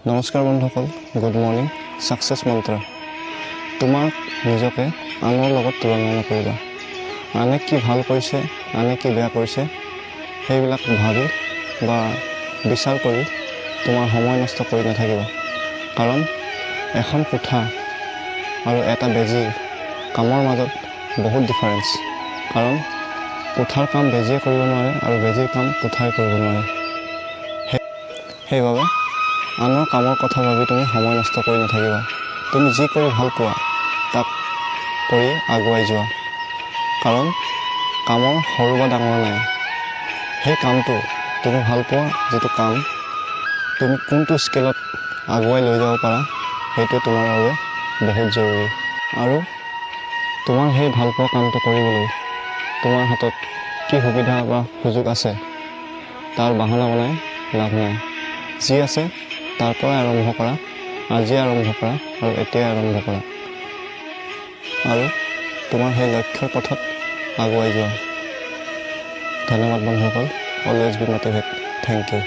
নমস্কাৰ বন্ধুসকল, good morning. Success মন্ত্ৰ: তোমাক নিজকে আনৰ লগত তুলনা নকৰিবা। আনে কি ভাল কৰিছে, আনে কি বেয়া কৰিছে, সেইবিলাক ভাবি বা বিচাৰ কৰি তোমাৰ সময় নষ্ট কৰি নাথাকিবা। কাৰণ এখন কোঠা আৰু এটা বেজীৰ কামৰ মাজত বহুত ডিফাৰেঞ্চ। কাৰণ কোঠাৰ কাম বেজীয়ে কৰিব নোৱাৰে আৰু বেজীৰ কাম কোঠাই কৰিব নোৱাৰে। সেইবাবে আনৰ কামৰ কথা ভাবি তুমি সময় নষ্ট কৰি নাথাকিবা। তুমি যি কৰি ভাল পোৱা, তাক কৰি আগুৱাই যোৱা। কাৰণ কামৰ সৰু বা ডাঙৰ নাই। সেই কামটো তুমি ভাল পোৱা যিটো কাম, তুমি কোনটো স্কেলত আগুৱাই লৈ যাব পাৰা, সেইটো তোমাৰ বাবে বহুত জৰুৰী। আৰু তোমাৰ সেই ভাল পোৱা কামটো কৰিবলৈ তোমাৰ হাতত কি সুবিধা বা সুযোগ আছে, তাৰ বাহানা বনাই লাভ নাই। যি আছে তাৰ পৰাই আৰম্ভ কৰা, আজিয়ে আৰম্ভ কৰা আৰু এতিয়াই আৰম্ভ কৰা আৰু তোমাৰ সেই লক্ষ্যৰ পথত আগুৱাই যোৱা। ধন্যবাদ বন্ধুসকল। Always be motivate. Thank you.